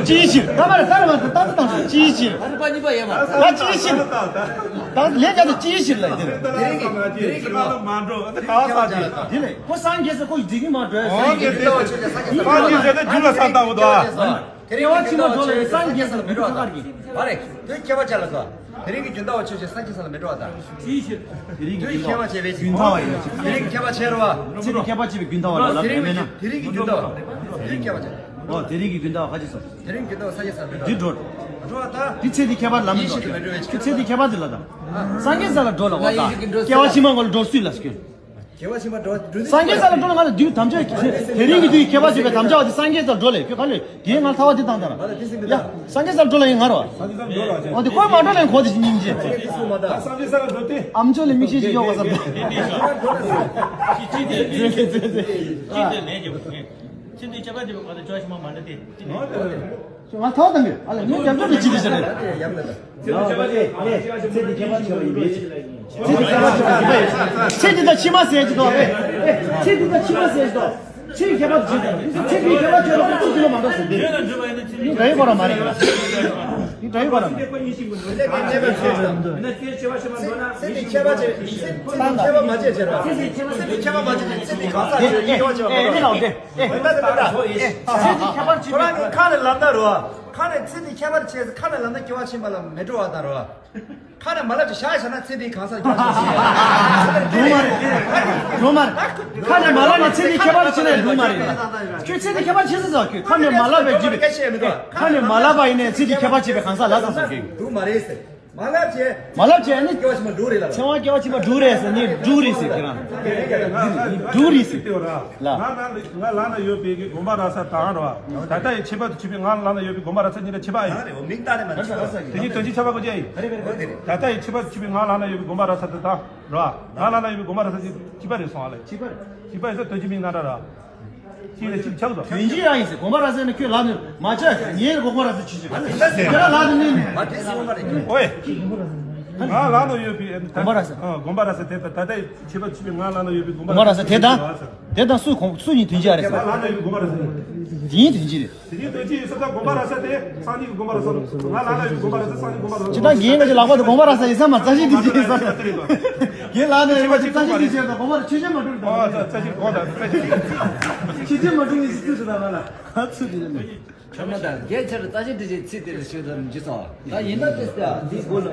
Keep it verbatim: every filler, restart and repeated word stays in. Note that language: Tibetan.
ཅིའི་ཕྱིར། ད་མར་ས་ར་མ་ད་ད་ད་ཅིའི་ཕྱིར། ཨ་རི་པ་གཉིས་པ་ཡེ་མ། ད་ཅིའི་ཕྱིར། ད་ལས་ཀ་ད་ཅིའི་ཕྱིར་ལ་དེ། དེ་རིང་གི་དེ་རིང་གི་ནོ། མ་འགྲོ་ད་ག་ས་ཅི། དེ་ལས་ཁོ་སངས་རྒྱས་ས་ཁོ་ཡི་འཛིན་གི་མ་འགྲོ་ཡ། ཨོ་ཀེ་དེ། སངས་རྒྱས་ས་རྒྱུ་ལ་ས་ད་འོ་ད། དེ་རིང་གི་རྒྱུན་ལ་ཆོས་ཅན་སངས་རྒྱས་ས་ལ་མི་འགྲོ་བ་ད། ཨ་རེ་དེ་ཁྱད་པར་ཅན་ལ་ས། དེ་རིང་གི་རྒྱུན་ལྡན་བ་ཆོས་ཅན་སངས་རྒྱས་ས་ལ་མི་འགྲོ་བ་ད། དེ་རིང་གི་རྒྱུན་ལྡན་བ་ཆོས་ཅན་རྒྱུན་ལྡན་བ་ཡིན། དེ་རིང་གི་ཁྱད་པར་ཅན་རེད་བ། ཚེ་འདི་ཁྱད་པར་ཅན་པའི་རྒྱུན་ལྡན་བ་ལ་ལབ་མེད་ན། དེ་རིང་གི་རྒྱུན་ལྡན་བ། དེ་རིང་ཁྱད་པར་ཅན། ཨོ་དེ་རིང་གི་རྒྱུན་ལྡན་བ་ག་ཅི་སོང་། དེ་རིང་གི་རྒྱུན་ལྡན་བ་སངས་རྒྱས་ས་ལ་མི་འགྲོ། འདི་འགྲོ། འགྲོ་བ་ད། འདི་ཚེ་འདི་ཁྱད་པར་ལམ་མི་འགྲོ། ཡེ་ཤེས་ཀྱི་མི་འགྲོ་བའི་ཕྱིར། འདི་ཚེ་འདི་ཁྱད་པར་འདི་ལ་ད། སངས་རྒྱས་ས་ལ་འགྲོ་ལ་བ་ད། སྐྱེ་བ་ཕྱི་མ་འགོ་ལ་འགྲོ་སུས་ལ་སྐྱོན། སྐྱེ་བ་ཕྱི་མ་འགྲོ་འདི་ཚེ། སངས་རྒྱས་ས་ལ་འགྲོ་ལ་ང་ལ་འདུག་དམ་བཅའ། དེ་རིང་གི་དུས་ཁྱད་པར་ཅན་པའི་དམ་བཅའ་བ་དེ་སངས་རྒྱས་ས་ལ་འགྲོ་ལས་ཁྱོད་ག་ལས་དེའི་ངར་ཐ་བ་དེ་བཏང་ད་ར། ཡ་སངས་རྒྱས་ས་ལ་འགྲོ་ལ་ཡིན་ངར་བ། འོ་དེ་ཁོ་མ་འགྲོ་ལ་ཡིན་ངར་བ། འདི་ཁོ་མ་འགྲོ་ལ་ཡིན་ཁོ་དེ་ཞིག་སྙིང་རྗེ། སངས་རྒྱས་ས་ལ་འགྲོ་སྟེ། ཨམ་ཅོག་ལ་མིག་ཤེལ་ཞིག་གཡོག་པ་བསམ་པ། ཅི་དེ་ལས་ཀྱི་ཅི་དེ་ལས་ཀྱི་ཅི་དེ་ཁྱད་པར་ཅན་པའི་ཁོ་དེ་བཅོ་ཤི་མ་མ་འདྲ་སྟེ། ང་ཐོག་དང་གི་ཨ་ལ་ངས་རྒྱབ་སྐྱོར་དུ་བྱེད་དུ་བྱ་རེད། ཚེ་འདི་ཁྱད་པར་ཅན་པ་ཡིན་པས། ཚེ་འདི་ཁྱད་པར་ཅན་པ་ཡིན་པས། ཚེ་འདི་ཁྱད་པར་ཅན་པ་ཡིན་པས། ཚེ་འདི་ད་ཕྱི་མ་ཟེར་གྱི་འདུག་ཨེ། ཚེ་འདི་ད་ཕྱི་མ་ཟེར་གྱི་འདུག་ཚེ་འདི་ཁྱད་པར་ཅན་པ་ཡིན། ཚེ་འདི་ཁྱད་པར་ཅན་པ་ཚེ་འདི་མ་འདུག་ཟེར་འདི། འདི་འདྲ་ཡི་གོ་ར་མ་རེད་གི་ལ། འདི་འདྲ་ཡི་གོ་ར་མ་རེད། ཚེ་འདི་ཁྱད་པར་ཅན། ཚེ་འདི་ཁྱད་པར་མ་བྱེད་ཅེས་ར། ཚེ་འདི་ཁྱད་པར་མ་བྱེད་ཅེས། ཚེ་འདི་གང་ཟག་ཚེ་འདི་ཁྱད་པར་ཅན་པ་མ་རེད། ཨེ་ད་ད་ད། ཚེ་འདི་ཁྱད་པར་ཅན། ཁོ་རང་གི་ཁ་ནས་ལབ་ན་རེད་བ། ཁ་ནས་ཚེ་འདི་ཁྱད་པར་ཆེ་ཁ་ནས་ལབ་ན་སྐྱེ་བ་ཕྱི་མ་ལ་མི་འགྲོ་བ་དང་རེད་བ། ཁ་ནས་མ་ལབ་ཅིག་བཞག་བཞག་ན་ཚེ་འདི་གང་ཟག་སྐྱེ་བ་ཕྱི་མ་ཞིག་སྒྲོལ་མ་རེད། སྒྲོལ་མ་རེད། ཁ་ནས་མ་ལབ་ན་ཚེ་འདི་ཁྱད་པར་ཆེ་ན་སྒྲོལ་མ་རེད། ཁྱོད་ཚེ་འདི་ཁྱད་པར་ཆེ་ས་ཟེར་ཁྱོད་ཁ་ནས་མ་ལབ་པའི་རྒྱུ་རེད། ཁ་ནས་མ་ལབ་པ་ཡིན་ནའི་ཚེ་འདི་ཁྱད་པར་ཆེ་བའི་གང་ཟག་ལ་ཟེར་སོང་ཁྱོད། སྒྲོལ་མ་རེད་ཟེར། མ་ལབ་བྱས། མ་ལབ་བྱས་ནི། སྐྱེ་བ་ཕྱི་མ་འབྲུག་རེད་ལ། ཚེ་དབང་སྐྱེ་བ་ཕྱི་མ་འབྲུག་རེད་ཟེར་ནི་འབྲུག་རེད་ཟེར་ཁྱེད་རང་། འབྲུག་རེད་ཟེར། ལ། ང་ལ་ང་ལ་ན་ཡོད་པའི་གི་དགོན་པ་ར་ས་དང་ར་བ། ད་ལྟ་ཡི་ཁྱད་པར་དུ་ཆུད་པའི་ང་ལ་ན་ཡོད་པའི་དགོན་པ་ར་ས་གཉིས་ལ་ཁྱད་པར་ཡིན། མིང་བཏགས་ནས་མ་ཁྱད་པར་ས་ཡིན། དེ་གཉིས་དོན་གཅིག་ཁྱད་པར་གོ་ཅི་ཡིན། ད་ལྟ་ཡི་ཁྱད་པར་དུ་ཆུད་པའི་ང་ལ་ན་ཡོད་པའི་དགོན་པ་ར་ས་དང་ར་བ། ང་ལ་ན་ཡོད་པའི་དགོན་པ་ར་ས་གཉིས་ཁྱད་པར་རེད་སོང་ཨ་ལ། ཁྱད་པར། ཁྱད་པར་ཡིན་ས་དོན་གཅིག་མིང་བཏགས་ར་བ། གཅིག་ལ་གཅིག་ཆགས་སོ། དོན་གཅིག་རང་ཡིན་ཟེར་དགོན་པ་ར་ས་ནས་ཁྱོད་ལབ་ནས་མ་བྱ་ངའི་དགོན་པ་ར་ས་ཆུ་ཆུ་ཁྱོད་ར་ལབ་ནས་ནས། ཨོའི། ང་ལ་ན་ཡོད་པའི་དགོན་པ་ར་ས། ཨ་དགོན་པ་ར་ས་དེ་ད་ད་ལྟ་ཁྱད་པར་ཆུད་པའི་ང་ལ་ན་ཡོད་པའི་དགོན་པ་ར་ས་དེ་དང་། དེ་དང་སུ་གོང་སུ་ཡིན་དོན་གཅིག་རེད་ཟེར། ང་ལ་ན་ཡོད་པའི་དགོན་པ་ར་ས་དེ་ཡིན་དོན་གཅིག་རེད། དེ་ནི་དོན་གཅིག་ཡིན་ས་ད་དགོན་པ་ར་ས་དེ་སང་ཉིན་གྱི་དགོན་པ་ར་ས་ང་ལ་ན་ཡོད་པའི་དགོན་པ་ར་ས་སང་ཉིན་དགོན་པ་ར་ས། ཅི་ད་རྒན་ང་ཚོ་ལག་པ་དང་དགོན་པ་ར་ས་ཡིན་ས་མ་རྩ་ཤེས་དེ་ཅི་ཡིན་ས། རྒན་ལག་ནས་ཡོད་པ་ཅིག་རྩ་ཤེས་དེ་ཅི་ཡིན་ས་དགོན་པ་ར་ཆོས་ཅན་མ་གྲུབ་ད། ཨ་རྩ་ཤེས་གོ་ད་རྩ་ཤེས། ཆོས་ཅན་མ་གྲུབ་ནི་ཅི་ཚུལ་དུ་ད་ང་ལ་ཚུལ་དེ་ཡིན། ཁྱོད་མ་ད་རྒན་ཆར་རྩ་ཤེས་དེ་ཅི་ཚིག་དེ་ལ་ཤོད་ད་ཅི་ས། ད་ཡིན་ན་དེ་ལྟ་འདི་དགོས་ལ།